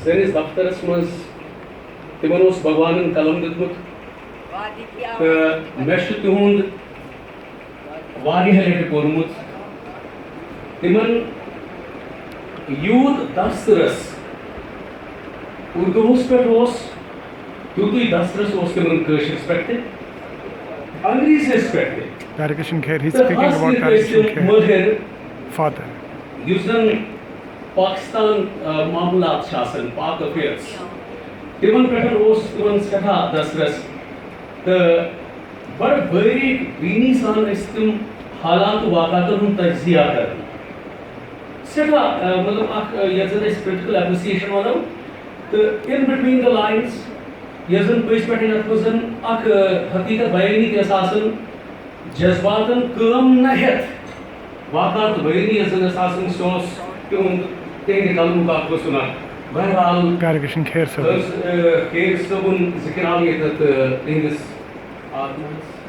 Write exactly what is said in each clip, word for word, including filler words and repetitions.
سٲنِس دفترس منٛز تِمن اوس بھگوانن قلم دیُتمُت تہٕ مےٚ چھُ تِہُنٛد واریاہ لٹہِ پوٚرمُت۔ تِمن یوٗت دسترس اردوہس پٮ۪ٹھ اوس، تیُتُے دسترس اوس تِمن کٲشرِس پٮ۪ٹھ تہِ، انگریزیس پٮ۪ٹھ تہِ۔ Tarikishan Kher, he's تہٕ speaking خاص about کٔرِتھ ٲسۍ Tarikishan تِم Kher. مٲہِر Father. یُس زن پاکستان، آ، معاملات چھِ آسان، پاک افیئرز، تِمن پٮ۪ٹھ اوس تِمن سٮ۪ٹھاہ دسترس تہٕ بڑٕ باریک بینی سان ٲسۍ تِم حالات تہٕ واقعاتن ہُنٛد تجزیہ کران۔ سٮ۪ٹھاہ، آ، مطلب اکھ، آ، یتھ زن أسۍ کریٹیکل اپریسیشن ونو تہٕ in between the lines یۄس زن پٔزۍ پٲٹھۍ اتھ منٛز زن اکھ، آ، حقیقت بیانی تہِ ٲس آسان، جذباتن کٲم نہ ہٮ۪تھ واقعات بیٲنی یۄس زن ٲس آسان، سُہ اوس تِہُنٛد، تِہنٛدِ قلمُک اکھ حُسن اکھ۔ بہرحال، Tarikishan Kher sir. حٲض، آ، کھیر صٲبُن ذِکر آو ییٚتٮ۪تھ، آ، تِہنٛدِس آتماہس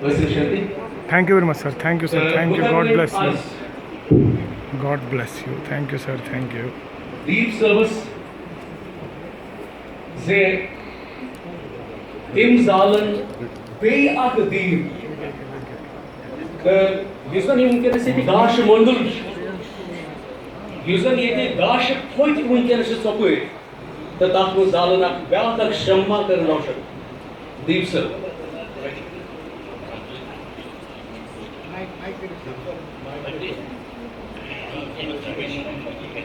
ٲسِن شٲنتی۔ Thank you very much, sir. Thank you, sir. Thank you. God bless you. God bless you. Thank you, sir. Thank you. دیٖپ صٲبس زِ تٔمۍ زالن بیٚیہِ اکھ دیٖپ۔ تہٕ یُس زن یہِ وٕنکیٚنس ییٚتہِ گاشہٕ مۄنٛڈُل چھُ، یُس زن ییٚتہِ گاشہٕ پھٔتۍ وٕنکیٚنس چھِ ژۄپٲرۍ، تہٕ تتھ منٛز زالن اکھ بیٛاکھ اکھ شمع کٔر روشن۔ دیٖپ صٲب۔